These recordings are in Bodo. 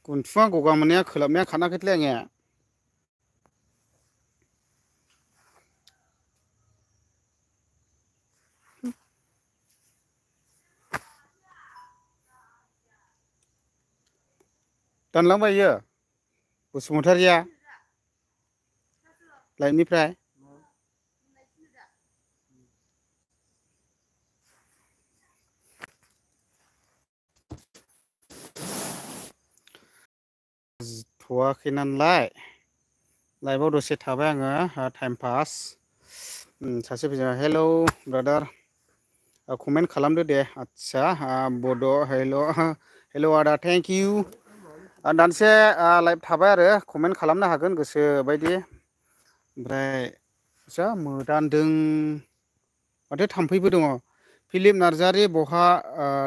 गुन्थुङा गगा मोननाया खोलाबनाया खानाखैलै आंनिया दानलांबाय बसुमतारिया लाइटनिफ्राय थवाखै नालाय लाइभआव दसे थाबाय आङो टाइम पास सासे फैसा हेलौ ब्रादार कमेन्ट खालामदो दे आदसा बड' हेलौ आदा थेंक इउ दानसे लाइभ थाबाय आरो कमेन्ट खालामनो हागोन गोसो बायदि ओमफ्राय जा मोदानदों माथो थाम्फैबो दङ फिलिप नार्जारि बहा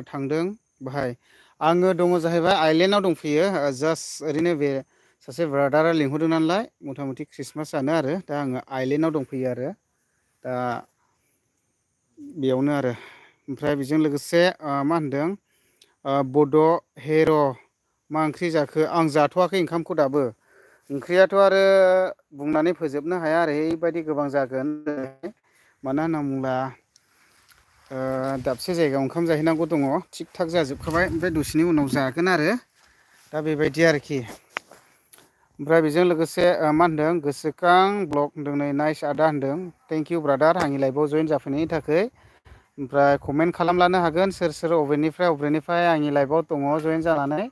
थांदों बाहाय आङो दङ जाहैबाय आइलेण्डआव दंफैयो जास्ट ओरैनो बे सासे ब्रादारा लिंहरदों नालाय मथा मथि ख्रिस्टमास जानो आरो दा आङो आइलेण्डआव दंफैयो आरो दा बेयावनो आरो ओमफ्राय बेजों लोगोसे मा होनदों बड' हेर' मा ओंख्रि जाखो आं जाथ'वाखै ओंखामखौ दाबो ओंख्रियाथ' आरो बुंनानै फोजोबनो हाया ओरैबायदि गोबां जागोन मानो होनना बुङोब्ला दाबसे जायगायाव ओंखाम जाहैनांगौ दङ थिग थाग जाजोबखाबाय ओमफ्राय दसेनि उनाव जागोन आरो दा बेबायदि आरोखि ओमफ्राय बेजों लोगोसे मा होनदों गोसोखां ब्लग होनदों नै नाइस आदा होनदों थेंक इउ ब्रादार आंनि लाइफआव जयेन जाफैनायनि थाखाय ओमफ्राय कमेन्ट खालामलानो हागोन सोर सोर अबेनिफ्राय आंनि लाइफआव दङ जयेन जानानै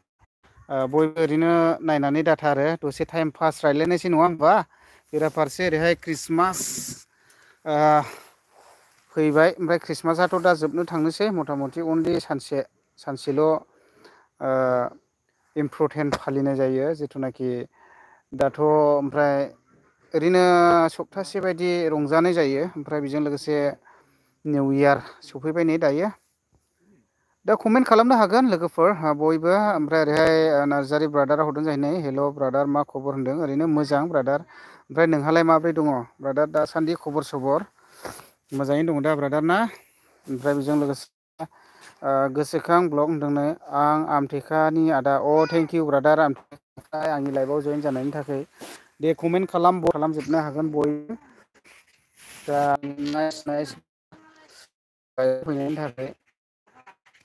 बयबो ओरैनो नायनानै डाटा आरो दसे टाइम पास रायज्लायनोसै नङा होमबा बेराफारसे ओरैहाय ख्रिस्टमास फैबाय ओमफ्राय ख्रिस्टमासआथ' दा जोबनो थांनोसै मथा मथि अनलि सानसेल' इम्परटेन्ट फालिनाय जायो जिथुनाखि दाथ' ओमफ्राय ओरैनो सप्तासे बायदि रंजानाय जायो ओमफ्राय बेजों लोगोसे निउ इयार सफैबाय नै दायो दा कमेन्ट खालामनो हागोन लोगोफोर बयबो ओमफ्राय ओरैहाय नार्जारि ब्रादारा हरदों जाहैनाय हेल' ब्रादार मा खबर होनदों ओरैनो मोजां ब्रादार ओमफ्राय नोंहालाय माब्रै दङ ब्रादार दासान्दि खबर सबर मोजाङैनो दङ दा ब्रादार ना ओमफ्राय बेजों लोगोसे गोसोखां ब्लग होनदों नै आं आमथेखानि आदा थेंक इउ ब्रादार आंनि लाइफआव जयेन जानायनि थाखाय दे कमेन्ट खालामजोबनो हागोन बयबो दा नाइस फैनायनि थाखाय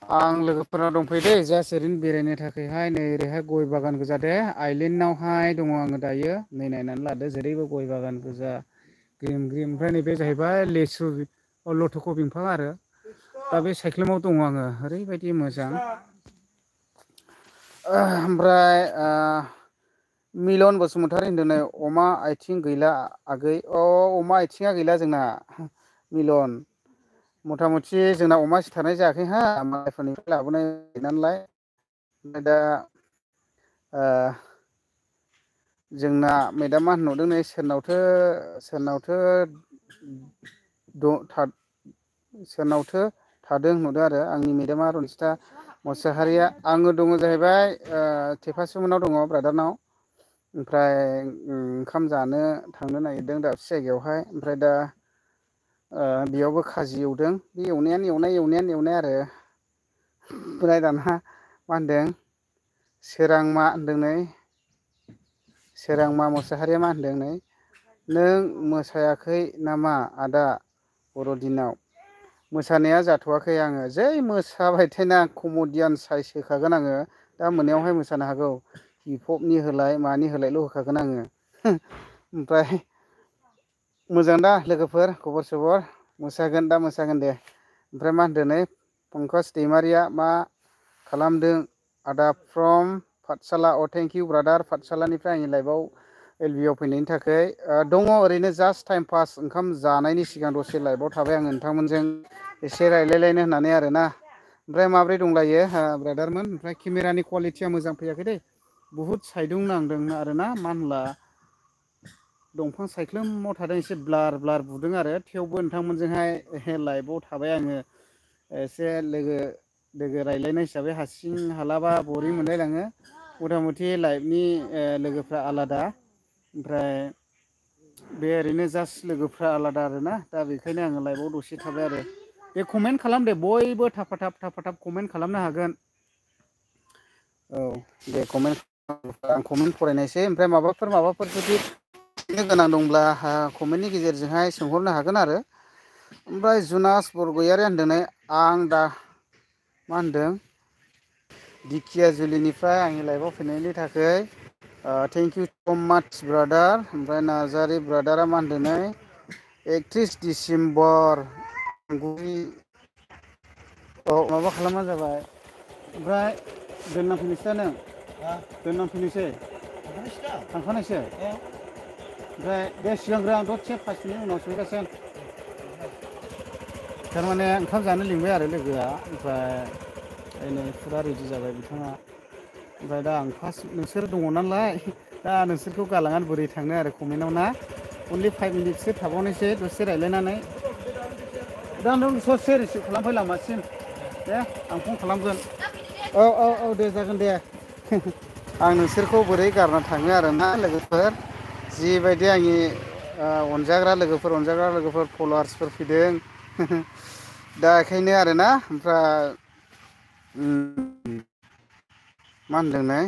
आं लोगोफोरा दंफैयो दै जास्ट ओरैनो बेरायनो थाखायहाय नै ओरैहाय गय बागान गोजा दे आइलेण्डआवहाय दङ आङो दायो नै नायनानै लादो जेरैबो गय बागान गोजा ग्रिम ग्रिम ओमफ्राय नैबे जाहैबाय लेसु लथक' बिफां आरो दा बे सायख्लुमाव दङ आङो ओरैबायदि मोजां ओमफ्राय मिलन बसुमतारी होनदों नै अमा आथिं गैला आगै अमा आथिङा गैला जोंना मिलन मथा मथि जोंना अमा सिथारनाय जायाखै हा मालायफोरनिफ्राय लाबोनाय नालाय ओमफ्राय दा जोंना मेदामा होनहरदों नै सोरनावथो थादों होनहरदों आरो आंनि मेदामा रनजिता मुसाहारिया आङो दङ जाहैबाय थेफास्रि मोननाव दङ ब्रादारनाव ओमफ्राय ओंखाम जानो थांनो नागिरदों दाबसे जायगायावहाय ओमफ्राय दा बेयावबो खाजि एवदों बे एवनायानो एवनाय आरो ओमफ्राय दाना मा होनदों सोरांमा होनदों नै सोरांमा मुसाहारिया मा होनदों नै नों मोसायाखै नामा आदा बर'दिनाव मोसानाया जाथ'वाखै आङो जै मोसाबायथायना कमेडियान साइस होखागोन आङो दा मोनायावहाय मोसानो हागौ हिपहपनि होलाय मानि होलायल' होखागोन आङो ओमफ्राय मोजां दा लोगोफोर खबर सबर मोसागोन दे ओमफ्राय मा होनदों नै पंकज दैमारिया मा खालामदों आदा फ्रम पाठसाला थेंक इउ ब्रादार पाठसालानिफ्राय आंनि लाइफआव एलबि आव फैनायनि थाखाय दङ ओरैनो जास्ट टाइम पास ओंखाम जानायनि सिगां दसे लाइफआव थाबाय आङो नोंथांमोनजों एसे रायलायलायनो होननानै आरोना ओमफ्राय माब्रै दंलायो ब्रादारमोन ओमफ्राय केमेरानि कुवालिटिया मोजां फैयाखै दै बुहुद साइडआव नांदों आरोना मा होनब्ला दंफां सायख्लुमाव थादों एसे ब्लार बुदों आरो थेवबो नोंथांमोनजोंहाय लाइभआव थाबाय आङो एसे लोगो रायलायनाय हिसाबै हारसिं हालाबा बरिं मोनलायलाङो मथा मथि लाइभनि लोगोफ्रा आलादा ओमफ्राय बे ओरैनो जास्ट लोगोफ्रा आलादा आरोना दा बेखायनो आङो लाइभआव दसे थाबाय आरो बे कमेन्ट खालाम दे बयबो थाफा थाब कमेन्ट खालामनो हागोन औ दे कमेन्ट आं कमेन्ट फरायनायसै ओमफ्राय माबाफोर जुदि गोनां दंब्ला कमेन्टनि गेजेरजोंहाय सोंहरनो हागोन आरो। ओमफ्राय जुनास बरगयारि होनदों आं दा मा होनदों दिखियाजुलिनिफ्राय आंनि लाइफआव फैनायनि थाखाय थेंक इउ सो माच ब्रादार। ओमफ्राय नार्जारि ब्रादारा मा होनदों 31 डिसेम्बर औ माबा खालामबानो जाबाय। ओमफ्राय दोनलांफैनोसै दा नों दोनलांफैनोसै थांखानायसो ओमफ्राय बे सिगांग्रो आं दसे 5 मिनिट उनाव सहैगासिनो थारमाने ओंखाम जानो लिंबाय आरो लोगोआ। ओमफ्राय नै फुरा रेडि जाबाय बिथाङा। ओमफ्राय दा आं फार्स्ट नोंसोर दङ नालाय दा नोंसोरखौ गालांनानै बोरै थांनो आरो कमेन्टआव ना अनलि 5 मिनिटसो थाबावनोसै दसे रायज्लायनानै दा नों ससे रिसिभ खालामफै लामासिम दे आं फन खालामगोन। औ दे जागोन दे। आं नोंसोरखौ बोरै गारना थाङो आरोना लोगोफोर जिबायदि आंनि अनजाग्रा लोगोफोर फल'वार्सफोर फैदों दा बेखायनो आरोना। ओमफ्राय मा होनदोंनो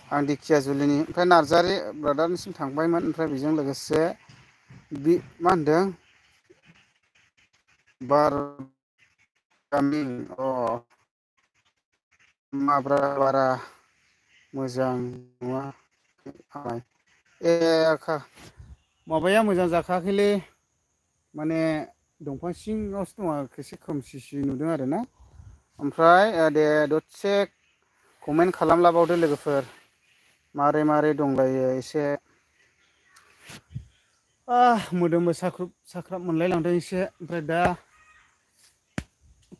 आं दिखियाजुलिनि ओमफ्राय नार्जारि ब्रादारनिसिम थांबायमोन। ओमफ्राय बेजों लोगोसे मा होनदों बार गामि माब्रा बारा मोजां नङा माबाया मोजां जाखायाखैलै माने दंफां सिङावसो दङ एसे खोमसिसि नुदों आरोना। ओमफ्राय दे दसे कमेन्ट खालामलाबावदो लोगोफोर मारै दंलायो एसे मोदोमबो साख्रुब साख्राब मोनलाय लांदों एसे। ओमफ्राय दा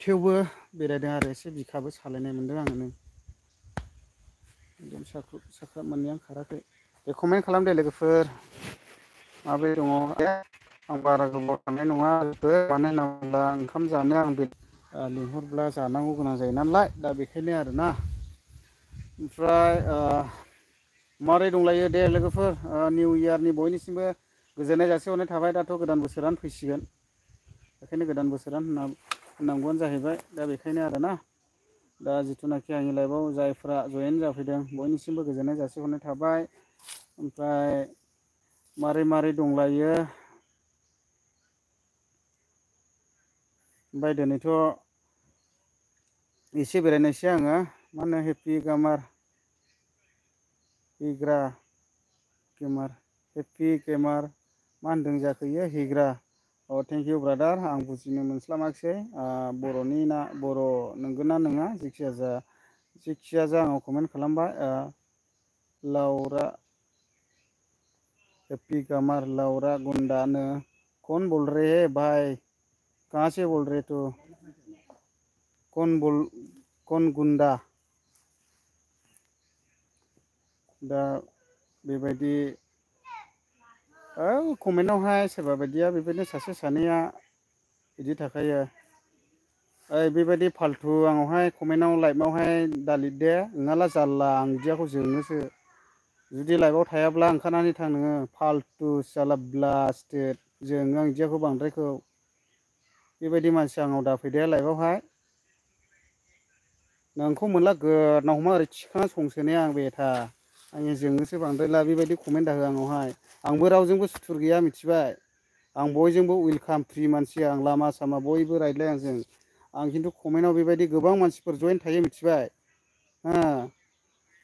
थेवबो बेरायदों आरो एसे बिखाबो सालायनाय मोनदों आङो। एकदम साख्रुब साख्राब मोननाया खाराखै दे कमेन्ट खालामदो लोगोफोर माबोरै दङ। आं बारा गोबाव थानाय नङा मानो होनोब्ला ओंखाम जानो आं लिंहरब्ला जानांगौ गोनां जायो नालाय दा बेखायनो आरोना। ओमफ्राय माबोरै दंलायो दे लोगोफोर निउ इयारनि बयनिसिमबो गोजोननाय जासिहरनाय थाबाय। दाथ' गोदान बोसोरानो फैसिगोन बेखायनो गोदान बोसोरानो होननांगौआनो जाहैबाय। दा बेखायनो आरोना दा जिथुनाखि आंनि लाइफआव जायफ्रा जयेन जाफैदों बयनिसिमबो गोजोननाय जासिहरनाय थाबाय। ओमफ्राय मारै दंलायो ओमफ्राय दिनैथ' एसे बेरायनायसै आङो मा होनो हेपि गामार हिग्रा हेपि गेमार मा होनदों जाखो इयो हिग्रा थेंक इउ ब्रादार। आं बुजिनो मोनस्लाबाखिसै बर'नि ना बर' नंगौ ना नङा जेखिया जा आंनाव कमेन्ट खालामबाय। लाउरा हैप्पी कमर लौरा गुंडा ने कौन बोल रहे है भाई कहाँ से बोल रहे तू कौन गुंडा दा बेबायदि कमेन्टआवहाय सोरबा बायदिया बेबायदिनो सासे सानैया बिदि थाखायो। बेबायदि फाल्थु आंनावहाय कमेन्टआव लाइभआवहाय दालिट दे नङाला जारला आं बिदियाखौ जोंनोसो जुदि लाइभआव थायाब्ला ओंखारनानै थां नोङो फाल्थु साला ब्लास्टेड जोङो आं बिदियाखौ बांद्रायखौ बेबायदि मानसि आंनाव दाफैदे लाइभआवहाय नोंखौ मोनला गोदनाव हमना ओरै थिखांना संसोनाया आं बेथा आंनि जोंनोसो बांद्रायला बेबायदि कमेन्ट दाहो आंनावहाय आंबो रावजोंबो सुथुर गैया मिथिबाय। आं बयजोंबो वेलकाम फ्रि मानसि आं लामा सामा बयबो रायज्लाय आंजों आं खिन्थु कमेन्टआव बेबायदि गोबां मानसिफोर जयेन थायो मिथिबाय।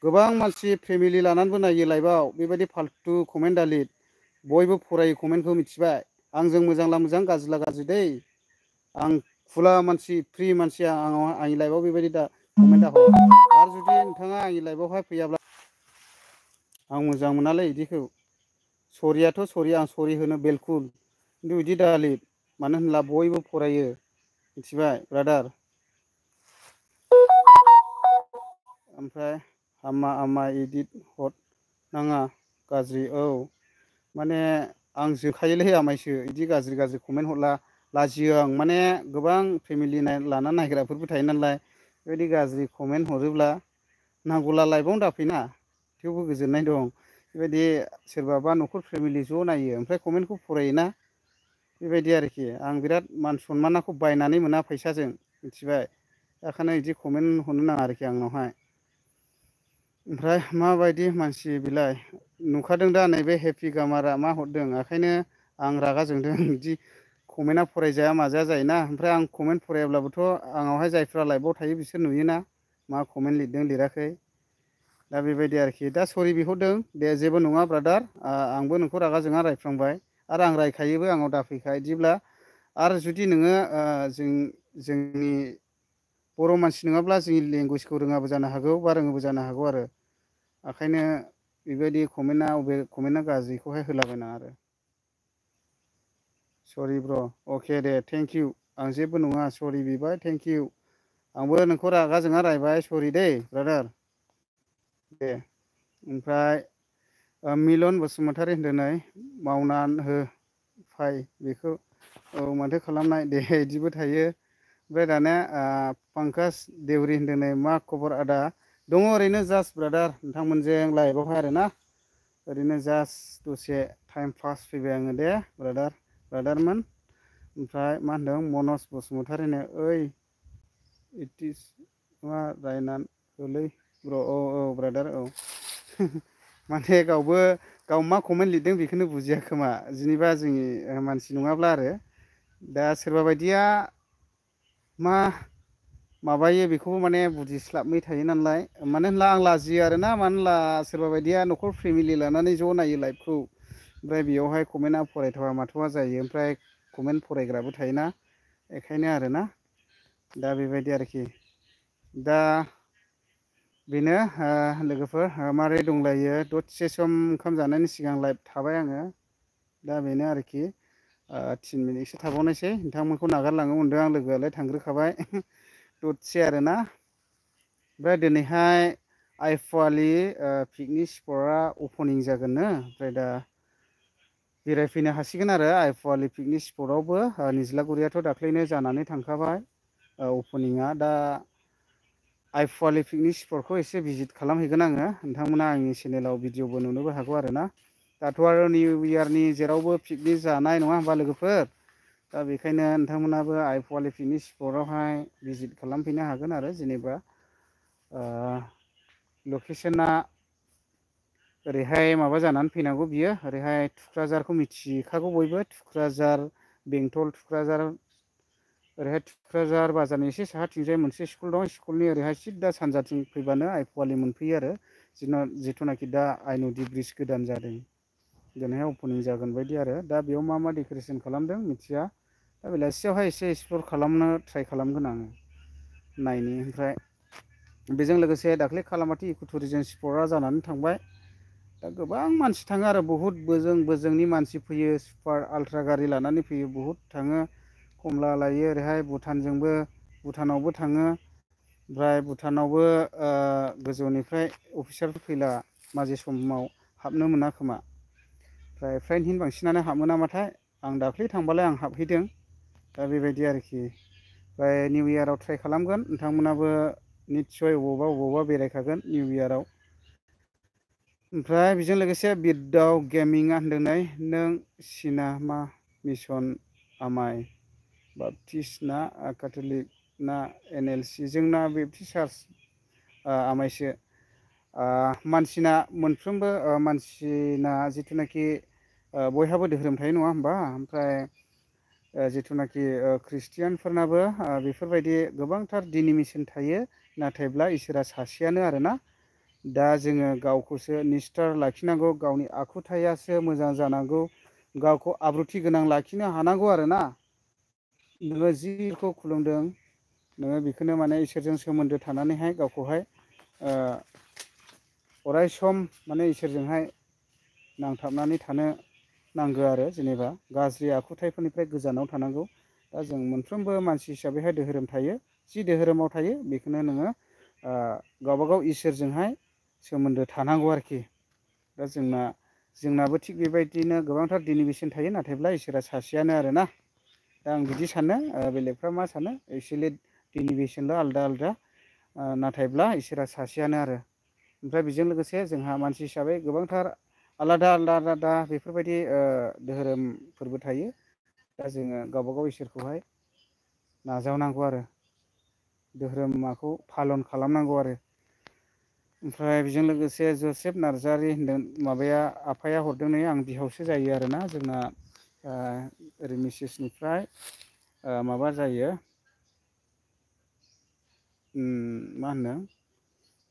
गोबां मानसि फेमिलि लानानैबो नायो लाइभआव बेबायदि फाल्थु कमेन्ट दालिट बयबो फरायो कमेन्टखौ मिथिबाय। आंजों मोजांला मोजां गाज्रिला गाज्रि दै आं खुला मानसि फ्रि मानसिया आंनि लाइफआव बेबायदि दा कमेन्ट दाहर आरो जुदि नोंथाङा आंनि लाइफआवहाय फैयाब्ला आं मोजां मोनालै बिदिखौ सरियाथ' सरि आं सरि होनो बिलकुल खिन्थु बिदि दालिट मानो होनब्ला बयबो फरायो मिथिबाय ब्रादार। ओमफ्राय हामा इदिट हद नाङा गाज्रि माने आं जोखायोलै आमायसो बिदि गाज्रि कमेन्ट हरला लाजियो आं माने गोबां फेमिलि लानानै नायग्राफोरबो थायो नालाय बेबायदि गाज्रि कमेन्ट हरोब्ला नांगौला लाइभआवनो दाफैना थेवबो गोजोननाय दं। बेबायदि सोरबाबा न'खर फेमिलि ज' नायो ओमफ्राय कमेन्टखौ फरायोना बेबायदि आरोखि आं बिराद मान सनमानखौ बायनानै मोना फैसाजों मिथिबाय। बेखायनो बिदि कमेन्ट हरनो नाङा आरोखि आंनावहाय ओमफ्राय माबायदि मानसि बिलाय नुखादों दा नैबे हेपि गामारा मा हरदों ओंखायनो आं रागा जोंदों बिदि कमेन्टआ फरायजाया माजाया जायोना ओमफ्राय आं कमेन्ट फरायाब्लाबोथ' आंनावहाय जायफ्रा लाइभआव थायो बिसोर नुयोना मा कमेन्ट लिरदों लिराखै दा बेबायदि आरोखि दा सरि बिहरदों दे जेबो नङा ब्रादार आंबो नोंखौ रागा जोंना रायफ्लांबाय आरो आं रायखायोबो आंनाव दाफैखा बिदिब्ला आरो जुदि नोङो जोंनि बर' मानसि नङाब्ला जोंनि लेंगुवेजखौ रोङाबो जानो हागौ बा रोङोबो जानो हागौ आरो ओंखायनो बेबायदि कमेन्टआ अबे कमेन्टआ गाज्रिखौहाय होलाबायनाङा आरो सरि ब्र' अके दे थेंक इउ आं जेबो नङा सरि बिबाय थेंक इउ आंबो नोंखौ रागा जोंना रायबाय सरि दै ब्रादार दे ओमफ्राय मिलन बसुमतारी होनदों नै मावनानै हो फाय बेखौ औ माथो खालामनाय दे बिदिबो थायो ओमफ्राय दाना पांकास देउरि होनदों नै मा खबर आदा दङ ओरैनो जास्ट ब्रादार नोंथांमोनजों लाइभआवहाय आरोना ओरैनो जास्ट दसे टाइम पास फैबाय आङो दे ब्रादारमोन ओमफ्राय मा होनदों मनज बसुमतारीनो ओइ इटिस मा रायनानै होलै ब्र' औ औ ब्रादार औ माने गाव मा कमेन्ट लिरदों बेखौनो बुजिया खोमा जेनेबा जोंनि मानसि नङाब्ला आरो दा सोरबा बायदिया मा माबायो बेखौबो माने बुजिस्लाबै थायो नालाय मानो होनब्ला आं लाजियो आरोना मानो होनब्ला सोरबा बायदिया न'खर फेमिलि लानानै ज' नायो लाइभखौ ओमफ्राय बेयावहाय कमेन्टआ फरायथावा माथावा जायो ओमफ्राय कमेन्ट फरायग्राबो थायोना बेखायनो आरोना दा बेबायदि आरोखि दा बेनो लोगोफोर मारै दंलायो दसे सम ओंखाम जानायनि सिगां लाइभ थाबाय आङो दा बेनो आरोखि 3 मिनिटसो थाबावनोसै नोंथांमोनखौ नागारलांनो मोनदों आं लोगोआलाय थांग्रोखाबाय दसे आरोना ओमफ्राय दिनैहाय आइफवालि पिकनिक स्पटआ अपेनिं जागोननो ओमफ्राय दा बेरायफैनो हासिगोन आरो आइफवालि पिकनिक स्पटआवबो निज्लागुरियाथ' दाख्लैनो जानानै थांखाबाय अपेनिंआ दा आइफवालि पिकनिक स्पटखौ एसे भिजिट खालामहैगोन आङो नोंथांमोना आंनि चेनेलाव भिडिअबो नुनोबो हागौ आरोना दाथ' आरो निउ इयारनि जेरावबो पिकनिक जानाय नङा होमबा लोगोफोर दा बेखायनो नोंथांमोनाबो आइफवालि पिकनिक स्पटआवहाय भिजिट खालामफैनो हागोन आरो जेनेबा लकेसना ओरैहाय माबा जानानै फैनांगौ बियो ओरैहाय थुक्राझारखौ मिथिखागौ बयबो थुक्राझार बेंटल थुक्राझार ओरैहाय थुक्राझार बाजारनि एसे साहाथिंजाय मोनसे स्कुल दं स्कुलनि ओरैहाय सिदा सानजाथिं फैबानो आइफवालि मोनफैयो आरो जिथुनाखि दा आइ नदि ब्रिज गोदान जादों दिनैहाय अपेनिं जागोन बायदि आरो दा बेयाव मा मा डेक'रेसन खालामदों मिथिया दा बेलासियावहाय एसे एक्सप्लर खालामनो ट्राइ खालामगोन आङो नायनि ओमफ्राय बेजों लोगोसे दाख्लै खालामाथि इक' टुरिजम स्पटआ जानानै थांबाय दा गोबां मानसि थाङो आरो बहुद बोजोंनि मानसि फैयो सुपार आल्ट्रा गारि लानानै फैयो बहुद थाङो कमला लायो ओरैहाय भुटानावबो थाङो ओमफ्राय भुटानावबो गोजौनिफ्राय अफिसारफोर फैला माजे समाव हाबनो मोना खोमा ओमफ्राय फ्रायनो बांसिनानो हाबो नामाथाय आं दाख्लै थांबालाय आं हाबहैदों दा बेबायदि आरोखि ओमफ्राय निउ इयाराव ट्राइ खालामगोन नोंथांमोनाबो निस्सय अबावबा बेरायखागोन निउ इयाराव ओमफ्राय बेजों लोगोसे बिरदाव गेमिंआ होनदों नै नों सिना मा मिसन आमाय बापटिस ना केथलिक ना एन एल सि जोंना बेपटिस चार्च आमायसो मानसिना मोनफ्रोमबो मानसिना जिथुनाखि बयहाबो धोरोम थायो नङा होमबा ओमफ्राय जिथुनाखि ख्रिस्टियानफोरनाबो बेफोरबायदि गोबांथार डिनिमिसन थायो नाथायब्ला इसोरा सासेयानो आरोना दा जोङो गावखौसो निस्थार लाखिनांगौ गावनि आखुथायासो मोजां जानांगौ गावखौ आब्रुथि गोनां लाखिनो हानांगौ आरोना नोङो जिखौ खुलुमदों नोङो बेखौनो माने इसोरजों सोमोन्दो थानानैहाय गावखौहाय अराय सम माने इसोरजोंहाय नांथाबनानै थानो नांगौ आरो जेनेबा गाज्रि आखुथाइफोरनिफ्राय गोजानाव थानांगौ दा जों मोनफ्रोमबो मानसि हिसाबैहाय धोरोम थायो जि धोरोमाव थायो बेखौनो नोङो गावबागाव इसोरजोंहाय सोमोन्दो थानांगौ आरोखि दा जोंनाबो थिग बेबायदिनो गोबांथार डिनिमिसन थायो नाथायब्ला इसोरा सासेयानो आरोना दा आं बिदि सानो बेलेगफ्रा मा सानो एक्सुवेलि डिनिमिसनल' आलदा आलदा नाथायब्ला इसोरा सासेयानो आरो ओमफ्राय बेजों लोगोसे जोंहा मानसि हिसाबै गोबांथार आलादा आलादा बेफोरबायदि धोरोमफोरबो थायो दा जोङो गावबागाव इसोरखौहाय नाजावनांगौ आरो धोरोमाखौ फालन खालामनांगौ आरो ओमफ्राय बेजों लोगोसे जोसेफ नार्जारि होनदों माबाया आफाया हरदों नै आं बिहावसो जायो आरोना जोंना ओरै मिसेसनिफ्राय माबा जायो मा होनो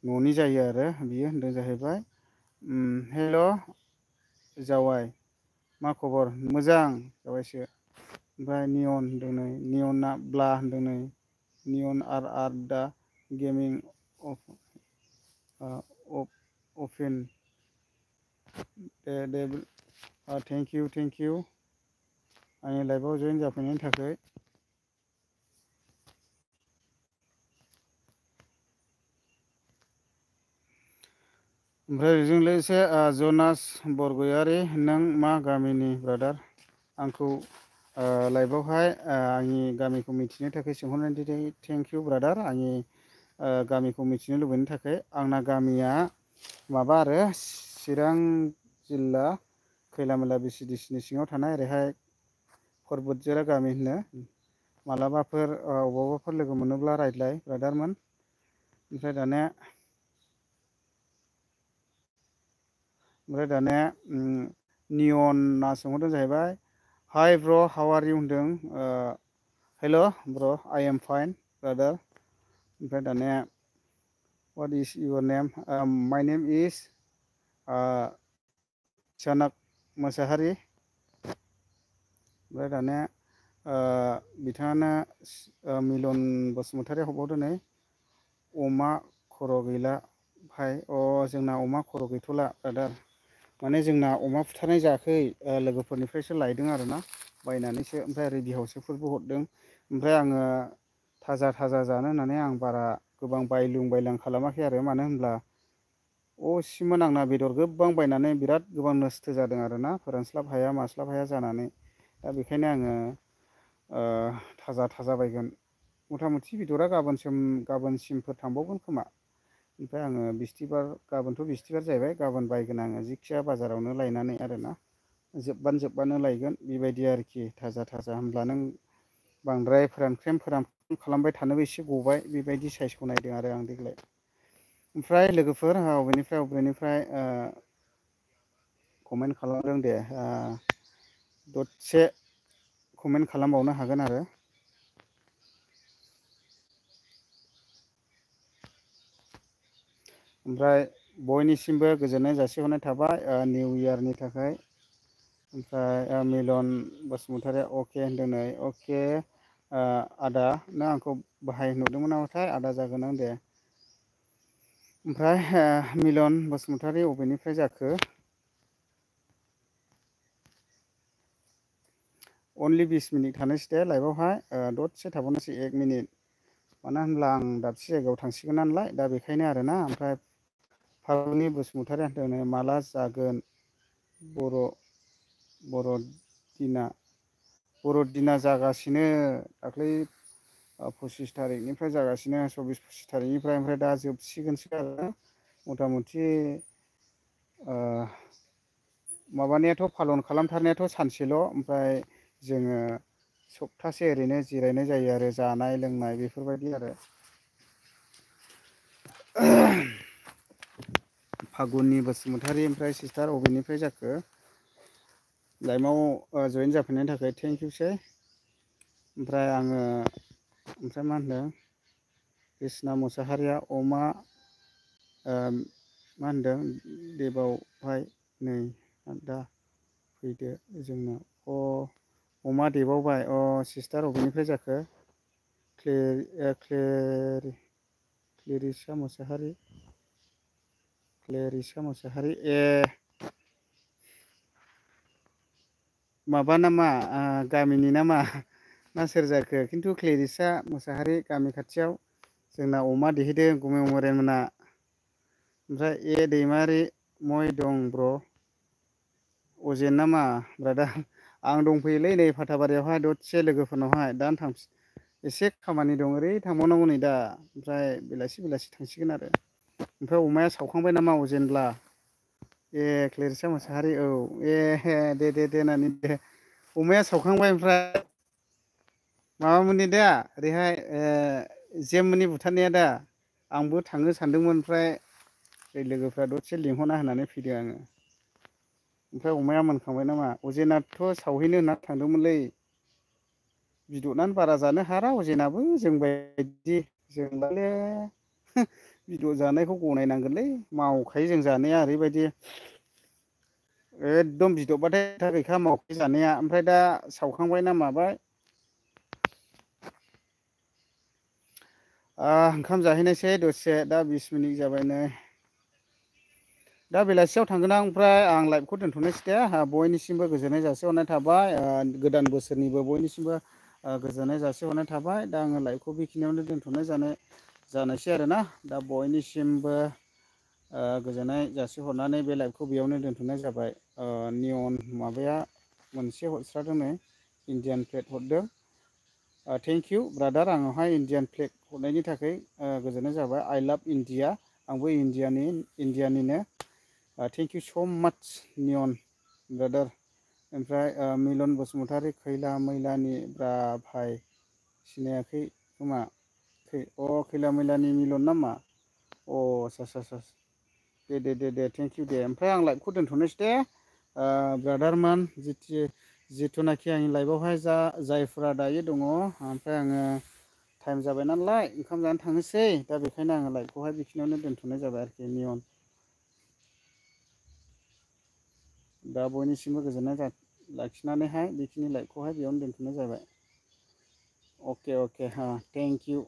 न'नि जायो आरो बियो होनदों जाहैबाय हेल' जावाय मा खबर मोजां जाबायसो ओमफ्राय नियन होनदों नै नियना ब्ला होनदों नै नियन आर दा gaming open Day thank you आंनि लाइफआव जयेन जाफैनायनि थाखाय। ओमफ्राय बेजों लोगोसे जनास बरगयारि नों मा गामिनि ब्रादार आंखौ लाइभआवहाय आंनि गामिखौ मिथिनो थाखाय सोंहरनायनि थाखाय थेंक इउ ब्रादार आंनि गामिखौ मिथिनो लुबैनो थाखाय आंना गामिया माबा आरो चिरां जिल्ला खैलामैला बिसिडिसिनि सिङाव थानाय ओरैहाय परबतजरा गामि होनो मालाबाफोर अबावबाफोर लोगो मोनोब्ला रायज्लाय ब्रादारमोन। ओमफ्राय दानिया नियना सोंहरदों जाहैबाय हाय ब्र' हाउ आर इउ होनदों हेल' ब्र' आइ एम फाइन ब्रादार। ओमफ्राय दानिया व्हाट इज इयर नेम माइ नेम इज सनाक मोसाहारि। ओमफ्राय दानिया बिथाङानो मिलन बसुमतारी हरबावदों नै अमा खर' गैला भाय जोंना अमा खर' गैथ'ला ब्रादार माने जोंना अमा फुथारनाय जायाखै लोगोफोरनिफ्रायसो लायदों आरोना बायनानैसो ओमफ्राय ओरै बिहावसोफोरबो हरदों ओमफ्राय आङो थाजा जानो होननानै आं बारा गोबां बायलां खालामाखै आरो मानो होनब्ला असिमोन आंना बेदर गोबां बायनानै बिराद गोबां नस्थ' जादों आरोना फोरानस्लाब हाया मास्लाब हाया जानानै दा बेखायनो आङो थाजा बायगोन मथा मथि बेदरा गाबोनसिमफोर थांबावगोन खोमा। ओमफ्राय आङो गाबोनथ' बिस्थिबार जाहैबाय गाबोन बायगोन आङो जिखिया बाजारावनो लायनानै आरोना जोबबानो लायगोन बेबायदि आरोखि थाजा होमब्ला नों बांद्राय फोरानख्रेम खालामबाय थानोबो एसे गबाय बेबायदि साइसखौ नायदों आरो आं देग्लाय। ओमफ्राय लोगोफोर बबेनिफ्राय कमेन्ट खालामदों दे दसे कमेन्ट खालामबावनो हागोन आरो। ओमफ्राय बयनिसिमबो गोजोननाय जासिहरनाय थाबाय निउ इयारनि थाखाय। ओमफ्राय मिलन बसुमतारी अके होनदों नै अके आदा नों आंखौ बाहाय नुदोंमोन नामाथाय आदा जागोन आं दे। ओमफ्राय मिलन बसुमतारी अबेनिफ्राय जाखो अनलि 20 मिनिट थानोसै दे लाइभआवहाय दसे थाबावनोसै 1 मिनिट मानो होनब्ला आं दाबसे जायगायाव थांसिगोन नालाय दा बेखायनो आरोना। ओमफ्राय फागुनि बसुमतारी होनदों माला जागोन बर'दिना जागासिनो दाख्लै 25 थारिखनिफ्राय जागासिनो 24-25 थारिखनिफ्राय ओमफ्राय दा जोबसिगोनसो आरो मथा मथि माबानायाथ' फालन खालामथारनायाथ' सानसेल' ओमफ्राय जोङो सप्तासे ओरैनो जिरायनाय जायो आरो जानाय लोंनाय बेफोरबायदि आरो। फागुननि बसुमतारी ओमफ्राय सिस्टार अबेनिफ्राय जाखो लाइभआव जयेन जाफैनायनि थाखाय थेंक इउसै। ओमफ्राय मा होनदों कृष्णा मुसाहारिया मा होनदों देबावहाय नै दा फैदो जोंनाव अमा देबावबाय सिस्टार अबेनिफ्राय जाखो क्लेरिसा मुसाहारि माबा नामा गामिनि नामा ना सोर जाखो खिन्थु क्लेरिसा मुसाहारि गामि खाथियाव जोंना अमा देहैदों गुमै अमरेन मोना। ओमफ्राय दैमारि मय दं ब्र' अजेन नामा ब्रादार आं दंफैयोलै नै फाथाबारियावहाय दसे लोगोफोरनावहाय दा एसे खामानि दं ओरै थांबावनांगौ नै दा ओमफ्राय बेलासि थांसिगोन आरो। ओमफ्राय अमाया सावखांबाय नामा अजेनब्ला क्लेरिसा मुसाहारि औ दे होननानै दे अमाया सावखांबाय ओमफ्राय माबामोननि दा ओरैहाय जेमोननि बुथारनाया दा आंबो थांनो सानदोंमोन ओमफ्राय लोगोफ्रा दसे लिंहरना होनानै फैदों आङो। ओमफ्राय अमाया मोनखांबाय नामा? अजेनाथ' सावहैनो होनना थांदोंमोनलै। बिदनानो बारा जानो हारा अजेनाबो जोंबायदि जोंलाले बिदर जानायखौ गनायनांगोनलै मावखायो जों जानाया ओरैबायदि एकदम बिदबबाथाय खोथा गैखा मावखायो जानाया। ओमफ्राय दा सावखांबाय ना माबाय ओंखाम जाहैनोसै दसे दा 20 मिनिट जाबाय नै। दा बेलासियाव थांगोन आं। ओमफ्राय आं लाइभखौ दोन्थ'नोसै दे बयनिसिमबो गोजोननाय जासिहरनाय थाबाय गोदान बोसोरनिबो बयनिसिमबो गोजोननाय जासिहरनाय थाबाय। दा आङो लाइभखौ बेखिनियावनो दोनथ'नाय जानोसै आरोना। दा बयनिसिमबो गोजोननाय जासिहरनानै बे लाइभखौ बेयावनो दोनथ'नाय जाबाय। नियन माबाया मोनसे हरस्रादों नै इण्डियान फ्लेग हरदों। थेंक इउ ब्रादार आंनावहाय इण्डियान फ्लेग हरनायनि थाखाय गोजोननाय जाबाय। आइ लाभ इण्डिया आंबो इण्डियानिनो। थेंक इउ स' माच नियन ब्रादार। ओमफ्राय मिलन बसुमतारी खैला मैलानि ब्रा भाइ सिनायाखै खोमा खैला मैलानि मिलन नामा? आसा दे थेंक इउ दे। ओमफ्राय आं लाइभखौ दोन्थ'नोसै दे ब्रादारमोन जिथुनाखि आंनि लाइभआवहाय जायफ्रा दायो दङ। ओमफ्राय आङो टाइम जाबाय नालाय ओंखाम जानो थांनोसै। दा बेखायनो आङो लाइभखौहाय बेखिनियावनो दोनथ'नाय जाबाय आरोखि नियन। दा बयनिसिमबो गोजोननाय लाखिनानैहाय बेखिनि लाइभखौहाय बेयावनो दोनथ'नाय जाबाय। अके थेंक इउ।